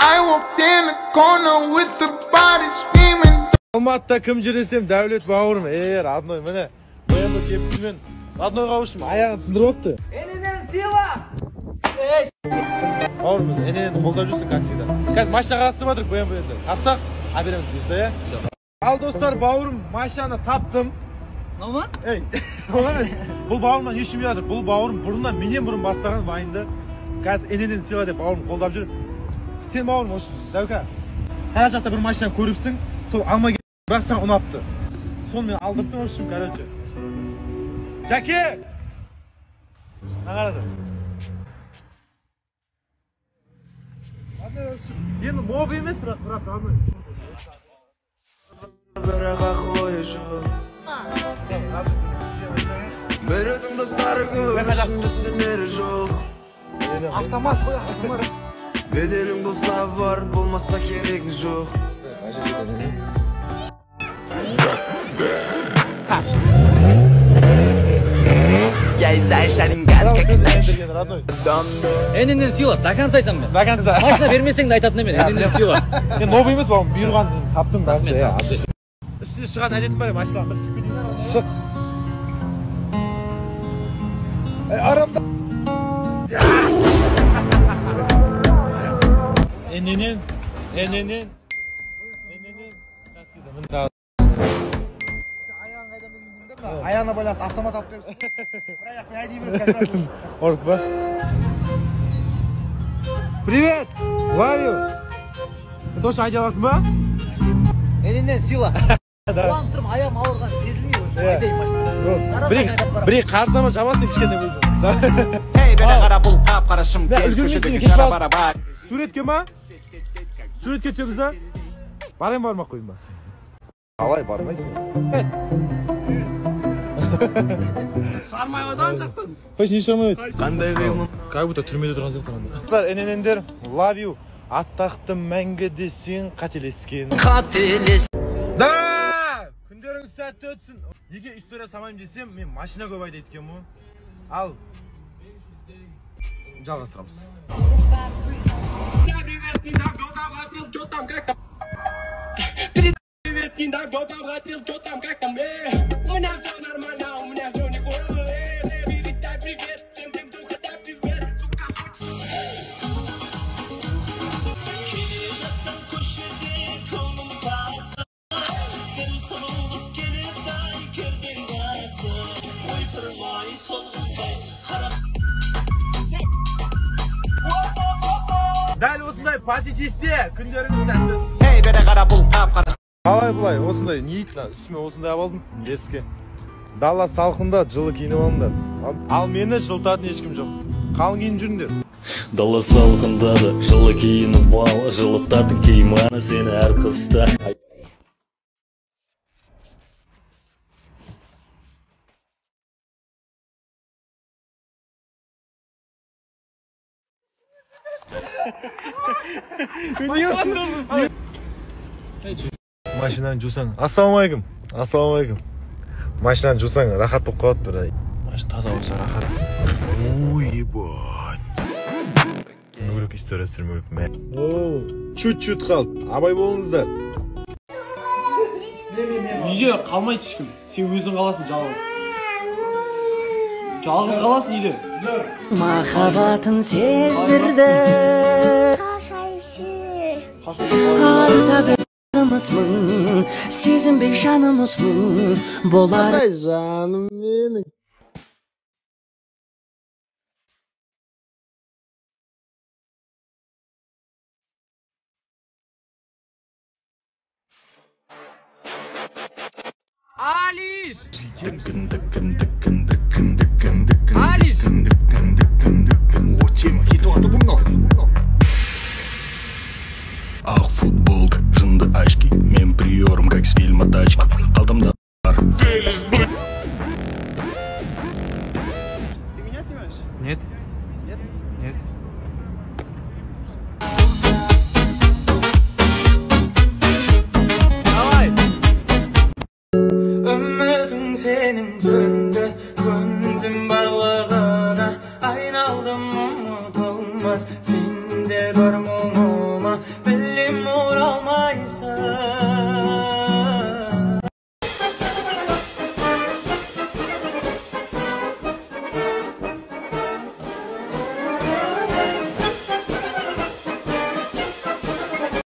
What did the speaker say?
I walked in the corner with the body screaming. Алматыда кім жүр десем, Дәулет бауырым. Ей, родной, міне BMW кепкісімен роднойға ұшым, аяғын сындырып алыпты. ННН сила! Бауырым, ННН қолдап жүрсің, как всегда. Қазір машина қарастырып жатырмық, BMW енді. Тапсақ, әбереміз бұйырса, иә? Ал достар, бауырым, машинаны таптым. Мынау ма? Ей, ол емес. Бұл бауырымнан ешкім жатыр. Бұл бауырым бұрыннан, менен бұрын бастаған вайнды. Қазір ННН сила деп бауырым қолдап жүр. Сен бауырым, осы Дәука. Ана жақта бір машина көріпсің, сол алма бірақ саған ұнапты. Соны мен алдырттым, в общем, короче. Жәке! Мына қарады. Енді новый емес, бірақ родной. Бірақ ой жоқ. Біреудің достары көп, ішінде сенері жоқ. Автомат қой, автомат. Беделің болса бар, болмаса керегің жоқ. Я из-за Шаринган, как иначе. ННН сила, до конца айтамын мен. До конца. Машина бермесең де айтатын мен, ННН сила. Мен новый емес, бауырым, бұйырған таптым бірінші. Үстіне шығатын әдетім бар, машинадан бір шығып кетейін. Шық. Арамда. ННН, ННН, ННН. Как всегда, міне. Аяғын қайдан білдім деймін да, аяғына байланысты автомат алып беріпсің. Бір аяқпен айдай береді как раз. Ұрып па? Привет! Love you! Тоже айдай аласың ба? ННН сила. Қуанып тұрмын, аяғым ауырған сезілмей, айдаймын машина. Бір қарыздама жабасың кішкене өзің. Эй, бері қара, бұл қап-қара Шымкент, көшедегі жара бара-бар. Суретке ма? Суретке түсеміз ба? Барайын бармай ақ қояйын ба? Қалай бармайсың? Шығармай қойды ана жақтан. Қойшы, не шығармай қойды? Қандай қимыл? Как будто түрмеде тұрған сияқты анда. Достар, ННН-дер, love you. Атақты мәңгі десең қателескен. Қателес. Да! Күндеріңіз сәтті өтсін. Неге история салмаймын десем, мен машина көп айдайды екенмін ғой. Ал жалғастырамыз. Привет, не дам, кто там хотел, что там, как там, У меня все нормально, у меня все не хуево, передай привет, всем тем, кто хотят привет, сука, хоть. Келе жатсам көшеде көңіл тасы, бір сұлу қыз келеді ай керден басы, ойпырмай сол қыздай қара. Дәл осындай позитивте күндеріңіз сәтті өтсін. Эй, бері қара, бұл қап-қара. Қалай бұлай, осындай не дейді, үстіме осындай алып алдым, ескі. Дала салқында, жылы киініп алыңдар. Ал мені жылытатын ешкім жоқ. Қалың киініп жүріңдер. Дала салқындады, жылы киініп ал, жылытатын киім сені әр қыста. Машинаны жусаң, ассалаумағалейкум, ассалаумағалейкум. Машинаны жусаң рахат болып қалады бір. Машина таза болса рахат. Ой, ебать. Мүгірек история түсірмеу керек, мә. Оу, чуть-чуть қалды. Абай болыңыздар. Үйде қалмайды ешкім. Сен өзің қаласың жалғыз. Жалғыз қаласың үйде. Махаббатын сездірді. Артадымыз мың, сезінбей жанымыз мұң болар. Қандай жаным менің. Алиш! Алиш! Ақ футболка, жынды очки, мен приором, как с фильма «Тачки». Алдымда бар. Ты меня снимаешь? Нет. Нет? Нет. Давай! Үмітің сенің сөнді, көндім барлығына, айналдым ұмытылмас, сенде бар мұңыма. Білем, оралмас.